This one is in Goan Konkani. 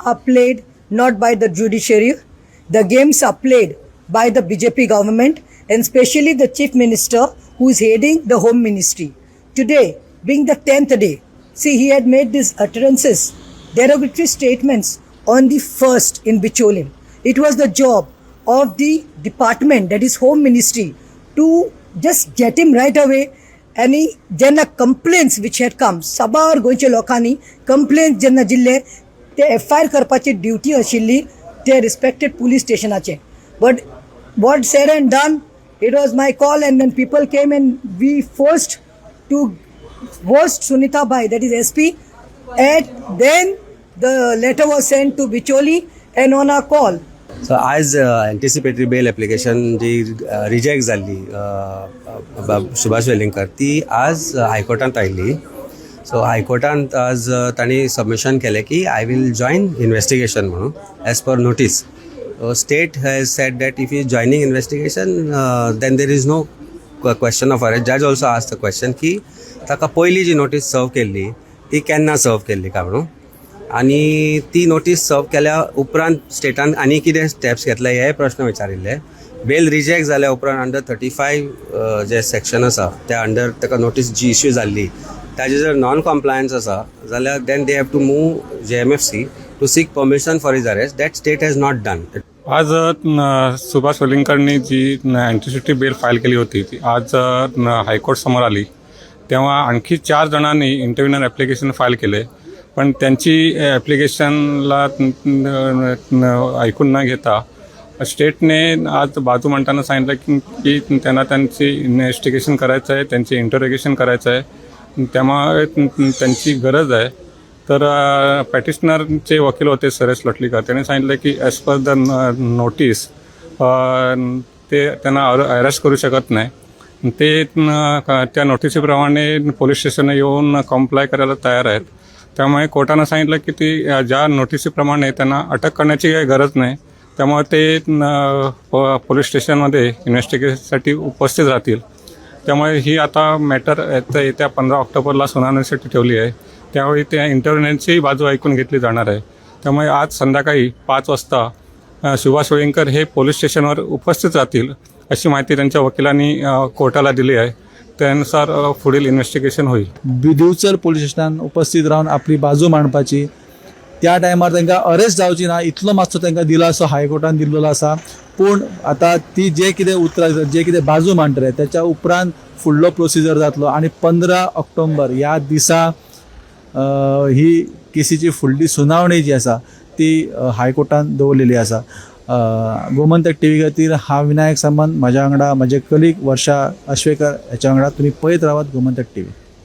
are played not by the judiciary. The games are played by the BJP government and especially the chief minister who is heading the home ministry. Today, being the 10th day, see, he had made these utterances, derogatory statements on the 1st in Bicholim. It was the job of the department, that is home ministry, to just get him right away. आनी जेन्ना कंप्लेन्स which had come, साबार गोंयच्या लोकांनी कंप्लेन्स जेन्ना दिल्ले, ते एफआयआर करपाची ड्युटी आशिल्ली ते रिस्पेक्टेड पुलीस स्टेशनाचे. But what said and done, it was my call and then people came and we forced to forced Sunita Bhai, that is SP, and then the letter was sent to Bicholi and on our call. So आयज एन्टिसिपेटरी बेल एप्लिकेशन जी रिजेक्ट जाल्ली सुभाष वेलिंगकर, ती आज हायकोर्टांत आयली. सो हायकोर्टांत आज तांणी सबमिशन केलें की I will join investigation म्हणून as per notice. State has said that if is joining investigation, then there is no question of arrest. Judge also asked the question की ताका पयली जी नोटीस सर्व केल्ली ती केन्ना सर्व केल्ली काय म्हणून आनी ती नोटीस सर्व केल्या उपरांत स्टेटान आनी कितें स्टेप्स घेतले हे प्रश्न विचारिल्ले. बेल रिजेक्ट जाल्या उपरांत अंडर 35 जे सेक्शन आसा, त्या अंडर ताका नोटीस जी इश्यू जाल्ली ताजे जर नॉन कॉम्प्लायन्स आसा जाल्यार then they have to move JMFC to seek permission for his arrest. That state has not done. आज सुभाष वेलिंगकरनी जी अँटिसिपेटरी बेल फाईल केली होती, ती आज हायकोर्ट समोर आली. तेव्हा आणखी चार जणांनी इंटरव्हिनर ॲप्लिकेशन फाईल केले, पण त्यांची ॲप्लिकेशनला ऐकून न घेता स्टेटने आज बाजू मांडताना सांगितलं की की त्यांना त्यांची इन्व्हेस्टिगेशन करायचं आहे, त्यांचे इंटरोगेशन करायचं आहे, त्यामुळे त्यांची गरज आहे. तर पेटिशनरचे वकील होते सुरेश लोटलीकर, त्यांनी सांगितलं की ॲज पर the notice ते त्यांना अरेस्ट करू शकत नाही. ते त्या नोटिसीप्रमाणे पोलीस स्टेशनला येऊन कॉम्प्लाय करायला तयार आहेत. त्यामुळे कोर्टानं सांगितलं की ती ज्या नोटिसीप्रमाणे त्यांना अटक करण्याची काही गरज नाही. त्यामुळे ते पोलीस स्टेशनमध्ये इन्व्हेस्टिगेशनसाठी उपस्थित राहतील. त्यामुळे ही आता मॅटर येत्या 15 ऑक्टोबरला सुनावणीसाठी ठेवली आहे. त्यावेळी त्या इंटरव्हिनरचीही बाजू ऐकून घेतली जाणार आहे. त्यामुळे आज संध्याकाळी 5 वाजता सुभाष वेलिंगकर हे पोलीस स्टेशनवर उपस्थित राहतील, अशी माहिती त्यांच्या वकिलांनी कोर्टाला दिली आहे. त्यानुसार पुढील इन्व्हेस्टिगेशन होईल. दिवचल पोलीस स्टेशनान उपस्थित रावन आपली बाजू मांडपाची, त्या टायमार तांकां अरेस्ट जावची ना इतलो मातसो तांकां दिलासो हायकोर्टान दिल्लो आसा. पूण आतां ती जे कितें उतरां दितात, जे कितें बाजू मांडटले, त्याच्या उपरांत फुडलो प्रोसिजर जातलो आनी 15 ऑक्टोबर ह्या दिसा ही केसीची फुडली सुनावणी जी आसा ती हायकोर्टान दवरलेली आसा. गोमंतक टीव्ही खातीर हांव विनायक सामंत, म्हाज्या वांगडा म्हजे कलीग वर्षा अश्वेकर. ह्याच्या वांगडा तुमी पळयत रावात गोमंतक टीव्ही.